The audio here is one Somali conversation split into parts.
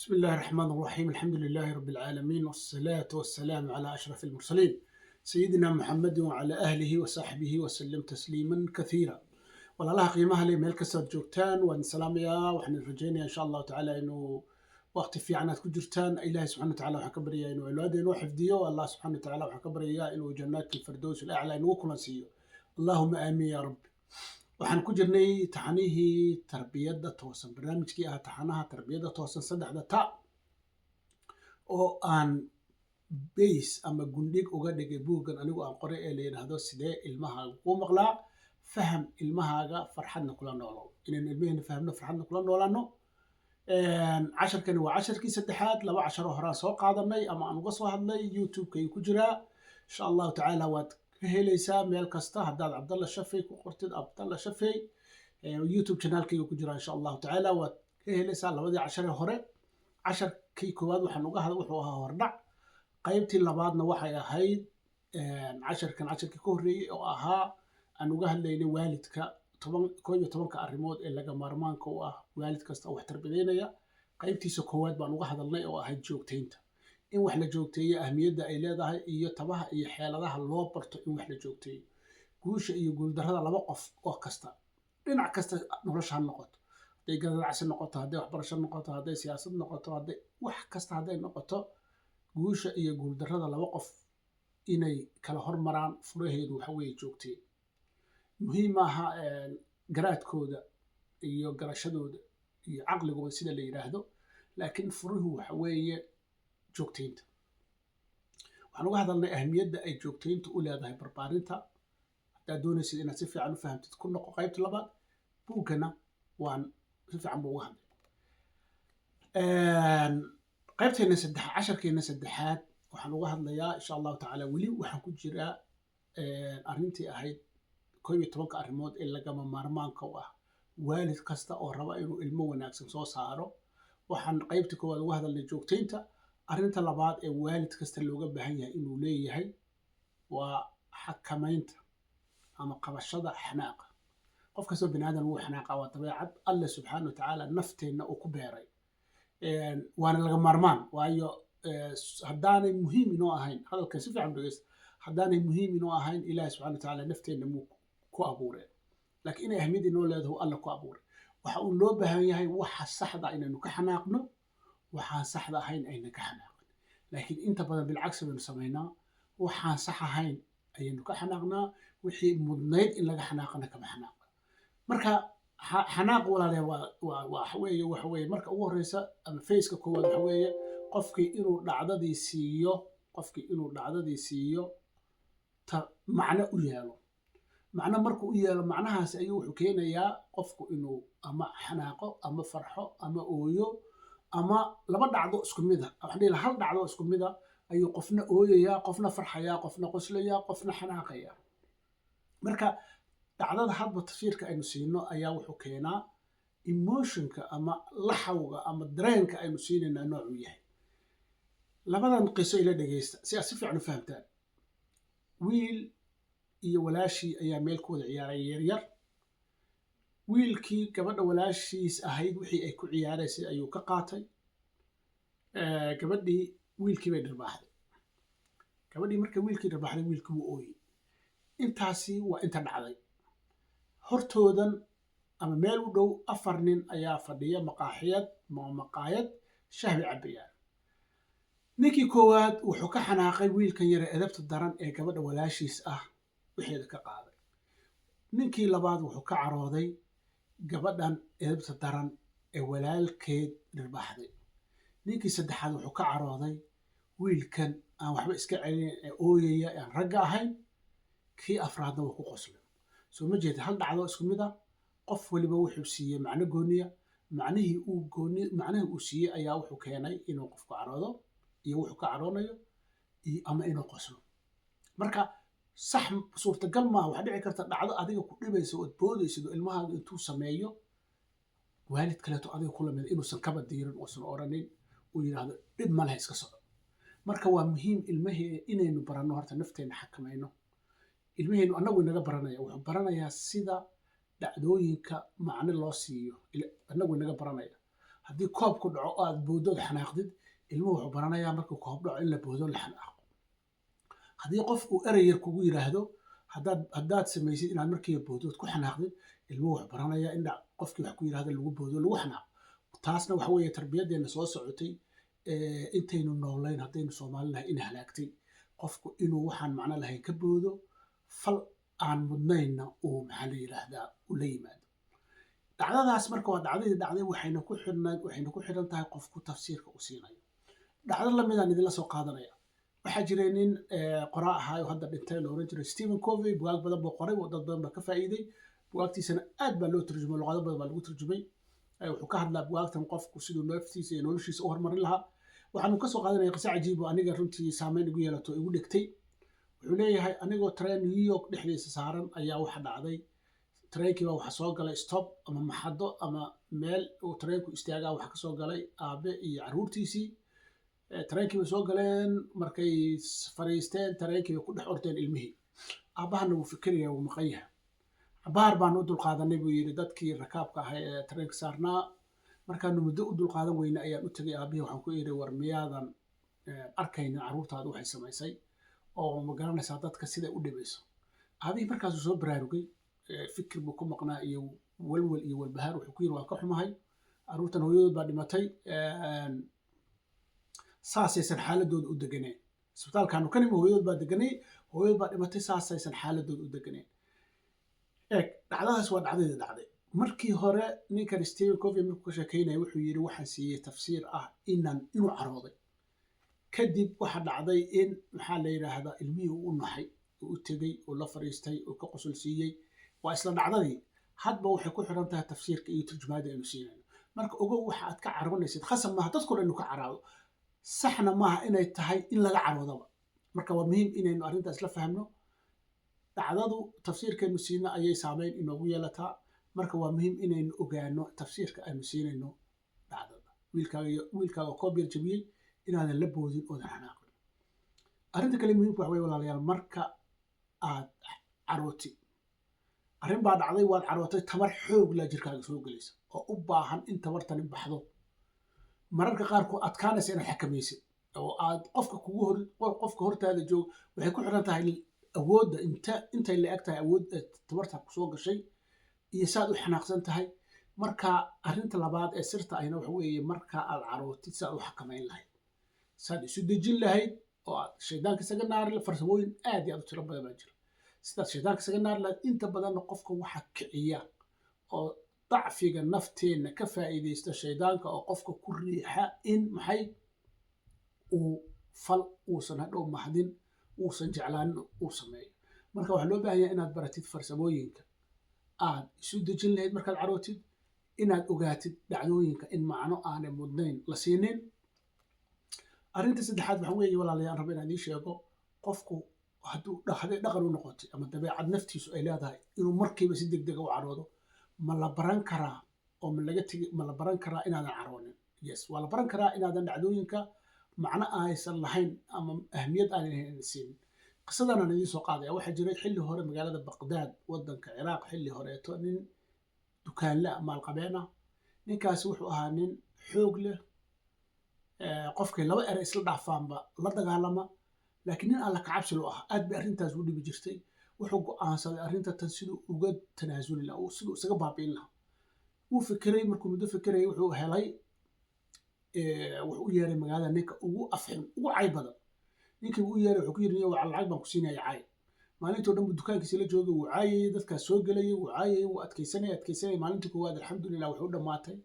بسم الله الرحمن الرحيم، الحمد لله رب العالمين، والصلاة والسلام على أشرف المرسلين سيدنا محمد وعلى أهله وصحبه وسلم تسليما كثيرا. Walaalaha qiimaha leh, meel kastaad joogtaan waan salaamayaa. Waxaan rajaynayaa, insha Allahu tacaala, inuu waqti fiican aad ku jirtaan. Ilahi subxana wa tacala waxaan ka baryayaa inuu awlaada inoo xifdiyo. Allah subxana wa tacala waxaan ka baryayaa inuu جنات الفردوس الأعلى inagu kulansiiyo. اللهم آمين يا رب. Waxaan ku jirnay taxanihii tarbiyadda toosan, barnaamijkii ah taxanaha tarbiyadda toosan, saddexda ta oo aan base ama gundhig uga dhigay buuggan anigu aan qoray ee la yidhaahdo "Sidee Ilmahaaga Kuu Maqlaa? Faham Ilmahaaga, Farxadna Kula Noolow". Inaynu ilmaheena fahamno, farxadna kula noolaano. Casharkani waa casharkii saddexaad. Laba casharoo horaan soo qaadanay ama aan uga soo hadlay YouTube-kay ku jiraa. Insha Allahu tacaala waad ka helaysaa meel kasta haddaad Cabdalla Shafey ku qortid. Cabdalla Shafey YouTube channelkayga ku jiraa. Insha Allahu tacaala waad ka helaysaa labadii casharee hore. Casharkii koowaad waxaan uga hadlay, wuxuu ahaa hordhac. Qaybtii labaadna waxay ahayd casharkan casharkii ka horreeyey oo ahaa aan uga hadlaynay waalidka 10, 11-ka arrimood ee laga maarmaanka u ah waalid kasta oo wax tarbiyadeynaya. Qaybtiisa koowaad baan uga hadalnay oo ahayd joogtaynta, in wax la joogteeyo ahmiyadda ay leedahay iyo tabaha iyo xeeladaha loo barto in wax la joogteeyo. Guusha iyo guuldarrada laba qof oo kasta, dhinac kasta nolosha ha noqoto, hadday ganacsi noqoto, hadday waxbarasho noqoto, hadday siyaasad noqoto, hadday wax kasta hadday noqoto, guusha iyo guuldarrada laba qof inay kala hormaraan furaheedu waxa weeye joogteen. Muhiim maaha garaadkooda iyo garashadooda iyo caqligooda sida la yidhaahdo, laakiin furuhu waxa weeye joogtaynta. Waxaan uga hadalnay ahmiyadda ay joogtayntu u leedahay barbaarinta. Haddaad doonaysid inaad si fiican u fahamtid, ku noqo qaybta labaad. Buuggana waan si fiican buu uga hadlay. Qaybteena saddex, casharkeena saddexaad waxaan uga hadlayaa, insha Allahu tacaala, weli waxaan ku jiraa arrintii ahayd 11-ka arrimood ee lagama maarmaanka u ah waalid kasta oo raba inuu ilmo wanaagsan soo saaro. Waxaan qaybta koowaad uga hadalnay joogtaynta. Arrinta labaad ee waalid kasta looga baahan yahay inuu leeyahay waa xakamaynta ama qabashada xanaaqa. Qof kastoo bini aadan wuu xanaaqa, waa dabeecad Alle subxaana wa tacaala nafteenna uu ku beeray, waana laga maarmaan. Waayo, haddaanay muhiim inoo ahayn, hadalkan si fiican dhegeysta, haddaanay muhiim inoo ahayn, Ilaahi subxana wa tacaala nafteenna muu ku abuureen. Laakiin inay ahmiyad inoo leedahay Alla ku abuuray. Waxa uu loo baahan yahay waxa saxda inaynu ka xanaaqno, waxaan saxda ahayn aynan ka xanaaqin. Laakiin inta badan bilcagsi baynu samaynaa: waxaan sax ahayn ayaynu ka xanaaqnaa, wixii mudnayd in laga xanaaqana kama xanaaqno. Marka xanaaq, walaalayaal, waa waxa weeye marka ugu horeysa ama phase-ka koowaad waxa weeye qofkii inuu dhacdadii siiyo ta macno u yeelo. Macno markuu u yeelo, macnahaasi ayuu wuxuu keenayaa qofku inuu ama xanaaqo ama farxo ama ooyo. Ama laba dhacdo isku mid a, waxaan dhihi lahaa hal dhacdo isku mid a, ayuu qofna ooyayaa, qofna farxayaa, qofna qoslayaa, qofna xanaaqayaa. Marka dhacdada hadba tafsiirka aynu siino ayaa wuxuu keenaa emotionka ama laxawga ama dareenka aynu siinaynaa noocuu yahay. Labadan qiso ila dhegeysta si aad si fiican u fahamtaan. Wiil iyo walaashii ayaa meel ku wada ciyaaray yaryar. Wiilkii gabadha walaashiis ahayd wixii ay ku ciyaaraysay ayuu ka qaatay. Gabadhii wiilkii bay dhirbaaxday. Gabadhii markay wiilkii dhirbaaxday, wiilkii wuu ooyey. Intaasi waa inta dhacday. Hortoodan ama meel u dhow afar nin ayaa fadhiya maqaaxiyad ama maqaayad, shaah bay cabbayaan. Ninkii koowaad wuxuu ka xanaaqay wiilkan yare edabta daran ee gabadha walaashiis ah wixeeda ka qaaday. Ninkii labaad wuxuu ka carooday gabadhan edabta daran ee walaalkeed dhirbaaxday. Ninkii saddexaad wuxuu ka carooday wiilkan aan waxba iska celinayn ee ooyaya ee aan ragga ahayn. Kii afraadna wuu ku qoslay. Soo ma jeeda? Hal dhacdo isku mid ah, qof waliba wuxuu siiyey macno gooniya. Macnihii uu siiyey ayaa wuxuu keenay inuu qofku caroodo iyo wuxuu ka caroonayo iyo ama inuu qoslo. Marka sax suurtagal maaha. Waxaa dhici karta dhacdo adiga ku dhibaysa ood boodaysid oo ilmahaaga intuu sameeyo, waalid kaleeto adiga kula mid inuusan kaba diirin, uusan oranin, uu yidhaahdo, "Dhib ma leh, iska soco." Marka waa muhiim ilmahee inaynu baranno horta nafteena xakamayno. Ilmaheenu annagu inaga baranaya, wuxuu baranayaa sida dhacdooyinka macno loo siiyo, annagu inaga baranaya. Haddaynu nidhaahno, "War, iska soco, dhib ma leh," Haddii koob ku dhaco oo aad booddood xanaaqdid, ilmuhu wuxuu baranayaa markuu koob dhaco in la boodo, la xanaaqo. Haddii qof uu erey yar kugu yiraahdo, haddaad samaysid inaad markiiba boodood ku xanaaqdid, ilmuhu wuxuu baranayaa in qofkii wax ku yiraahdo lagu boodo, lagu xanaaqo. Taasna waxa weeye tarbiyadeenna soo socotay intaynu noolayn haddaynu Soomaali nahay in halaagtay qofku inuu waxaan macno lahayn ka boodo, fal aan mudnaynna uu, maxaa la yidhaahdaa, uu la yimaado. Dhacdadaas marka waa dhacdadii dhacday, waxayna ku xidhan tahay qofku tafsiirka uu siinayo. Dhacdo lamidaan idinla soo qaadanaya. Waxaa jiray nin qoraa ahaa oo hadda dhintay, la oran jiray Stephen Covey. Bugaag badan buu qoray oo dad badan baa ka faa'iiday. Bugaagtiisana aad baa loo turjumay, luqado badan baa lagu turjumay. Wuxuu ka hadlaa bugaagtan qofku siduu naftiisa iyo noloshiisa u horumarin lahaa. Waxaanu ka soo qaadanaya qiso cajiib oo aniga runtii saameyn igu yeelato, igu dhegtay. Wuxuu leeyahay, anigoo tareen New York dhexdiisa saaran ayaa waxa dhacday, tareenkii baa waxa soo galay stop ama maxado ama meel uu tareenku istaagaa. Waxa kasoo galay aabe iyo carruurtiisii. Tareenkii bay soo galeen. Markay fariisteen, tareenkii bay ku dhex ordeen ilmihii. Aabbahana wuu fikiraya, wuu maqan yahay. Cabaar baan u dulqaadanay, buu yidhi, dadkii rakaabka ahaa ee tareenka saarnaa. Markaanu muddo u dulqaadan weyne ayaan u tegay aabbihii. Waxaan ku idhi, "War miyaadan arkaynin carruurtaadu waxay samaysay, oo ma garanaysaa dadka siday u dhibayso?" Aabihii markaasuu soo baraarugay. Fikir buu ku maqnaa iyo walwal iyo walbahaar. Wuxuu ku yidhi, "Waan ka xumahay, carruurtan hooyadood baa dhimatay, saasaysan xaaladooda u deganeen. Isbitaalkaanu ka nimi, hooyadood baa deganay, hooyadood baa dhimatay, saasaysan xaaladooda u deganeen." Eeg, dhacdadaas waa dhacdadii dhacday. Markii hore ninkan Stephen Covey markuu ka sheekeynaya, wuxuu yidhi, waxaan siiyey tafsiir ah inuu carooday. Kadib waxa dhacday in, maxaa la yidhaahdaa, ilmihii uu u naxay, uu u tegey, uu la fadhiistay, uu ka qosol siiyey. Waa isla dhacdadii. Hadba waxay ku xidhan tahay tafsiirka iyo turjumaadda aynu siinayno. Marka ogow, waxa aad ka caroonaysid khasab maaha dadko dhan inuu ka caraado, saxna maaha inay tahay in laga caroodaba. Marka waa muhiim inaynu arrintaas la fahmno. Dhacdadu tafsiirkaynu siino ayay saameyn inoogu yeelataa. Marka waa muhiim inaynu ogaano tafsiirka aynu siinayno dhacdada. Wiilkaaga koob yar jabiyey, inaadan la boodin oodan xanaaqin. Arrinta kale muhiimka waxa weye, walaalayaal, marka aad carootid, arrin baa dhacday, waad carootay, tamar xoog laa jirkaaga soo gelaysa oo u baahan in tamartani baxdo. Mararka qaarkood adkaanaysa inaad xakamaysid oo aad qofka kugu hor qofka hortaada joog. Waxay ku xiran tahay awoodda intay la eg tahay awood tamarta kusoo gashay iyo saad u xanaaqsan tahay. Marka arrinta labaad ee sirta ahina waxa weeye, marka aad carootid, saad u xakamayn lahayd, saad isu dejin lahayd oo aad shaydaanka isaga naari. Farsamooyin aad iyo aad u tiro badan baa jira sidaad shaydaanka isaga naari lahayd. Inta badanna qofka waxa kiciya oo dacfiga nafteenna ka faa'iidaysta shaydaanka, oo qofka ku riixa in maxay uu fal uusan hadhow mahdin, uusan jeclaanin uu sameeyo. Marka waxaa loo baahan yahay inaad baratid farsamooyinka aad isu dejin lahayd markaad carootid, inaad ogaatid dhacdooyinka in macno aanay mudnayn la siinin. Arrinta saddexaad waxa weeye, walaalayaal, raba inaan ii sheego, qofku hadduu hadday dhaqan u noqotay ama dabeecad naftiisu ay leedahay inuu markiiba si degdega u caroodo, ma la baran karaa oo ma laga tegi? Ma la baran karaa inaadan caroonin? Yes, waa la baran karaa inaadan dhacdooyinka macno aysan lahayn ama ahmiyad aanay lahayn siinin. Qisadan aan idiin soo qaadaya, waxaa jiray xilli hore magaalada Baqdaad, waddanka Ciraaq, xilli horeeto, nin dukaanle ah, maalqabeen ah. Ninkaasi wuxuu ahaa nin xoog leh, qofkay laba ere isla dhaafaanba la dagaalama, laakiin nin Alla kacabsi loo ah. Aad bay arrintaas u dhibi jirtay. Wuxuu go'aansaday arrinta tan siduu uga tanaasuli lahaa, siduu isaga baabi'in lahaa. Wuu fikiray. Markuu muddo fikirayay, wuxuu helay, wuxuu u yeeray magaalada ninka ugu afxun, ugu cay badan. Ninkii buu u yeeray, wuxuu ku yidhi, "Niyow, lacag baan ku siinaya, caay." Maalintoo dhan buu dukaankiisa la joogay, wuu caayayay dadkaas soo gelayay, wuu caayayay, wuu adkaysanaya, adkaysanaya. Maalintii koowaad, alxamdulilah, wuxuu u dhammaatay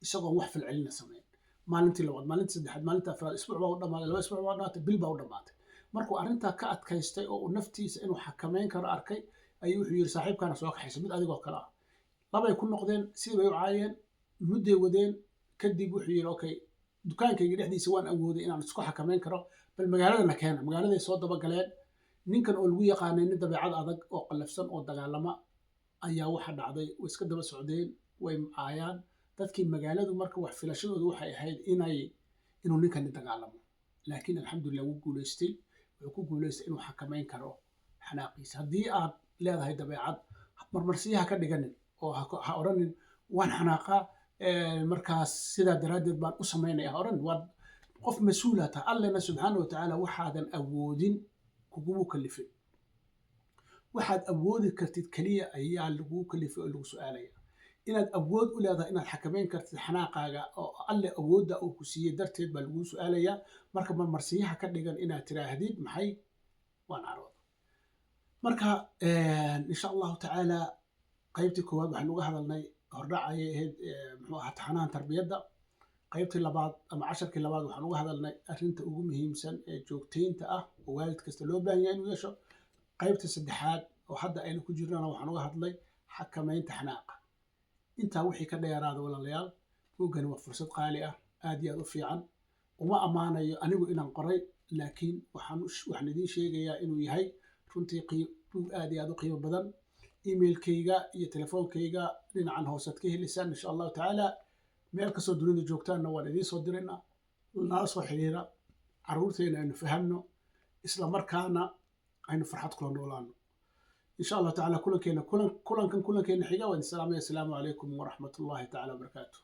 isagoon wax falcelina samayn. Maalintii labaad, maalintii saddexaad, maalintii afraad, isbuuc baa u dhamaaday, 2 isbuuc baa u dhamaatay, bil baa u dhamaatay. Markuu arrintaa ka adkaystay oo uu naftiisa inuu xakameyn karo arkay, ayuu wuxuu yidhi, "Saaxiibkaana soo kaxaysa, mid adigoo kale ah." Labay ku noqdeen, sidii bay u caayeen, mudday wadeen. Kadib wuxuu yidhi, "Okay, dukaankayga dhexdiisa waan awooday inaan isku xakameyn karo, bal magaaladana keena." Magaaladay soo dabagaleen ninkan oo lagu yaqaanay nin dabeecad adag oo qallafsan oo dagaalama. Ayaa waxa dhacday, way iska daba socdeen, way caayaan dadkii magaaladu. Marka wax filashadoodu waxay ahayd inuu ninkani dagaalamo, laakiin alxamdulilah, wuu guulaystay. Wuxuu ku guulaystay inuu xakameyn karo xanaaqiisa. Haddii aad leedahay dabeecad, marmarsiyaha ka dhiganin oo ha odhanin, "Waan xanaaqaa." Markaas sidaa daraaddeed baan u samaynaya odhan. Waad qof mas-uula tahay. Allena subxaana wa tacaala waxaadan awoodin kugumu kalifin. Waxaad awoodi kartid keliya ayaa laguu kalifay oo lagu su-aalaya. Inaad awood u leedahay inaad xakameyn kartid xanaaqaaga oo Alle awoodda uu ku siiyey darteed baa laguu su-aalayaa. Marka marmarsiyaha ka dhigan inaad tiraahdid maxay, waan carooda. Marka insha Allahu tacaala qaybtii koowaad waxaynu uga hadalnay, hordhac ayay ahayd, muxuu ahaa, taxanahan tarbiyadda. Qaybtii labaad ama casharkii labaad waxaan uga hadalnay arrinta ugu muhiimsan ee joogtaynta ah oo waalid kasta loo baahan yahay inuu yeesho. Qaybta saddexaad oo hadda aynu ku jirnana waxaan uga hadlay xakamaynta xanaaqa. Intaa wixii ka dheeraada, walaalayaal, buuggani waa fursad qaali ah, aad iyo aad u fiican. Uma ammaanayo anigu inaan qoray, laakiin waxaan idiin sheegayaa inuu yahay runtii buug aad iyo aad u qiimo badan. Emailkayga iyo telefoonkayga dhinacan hoosead ka helaysaan insha Allahu tacaala. Meel kastoo dunida joogtaanna waan idiin soo diraynaa. Nala soo xiriira. Carruurteena aynu fahamno, isla markaana aynu farxad kula noolaano insha Allahu tacaala. Kulankeena kulankan kulankeena xiga waan salaamaya. Asalaamu calaykum waraxmatullahi tacaala wabarakaatu.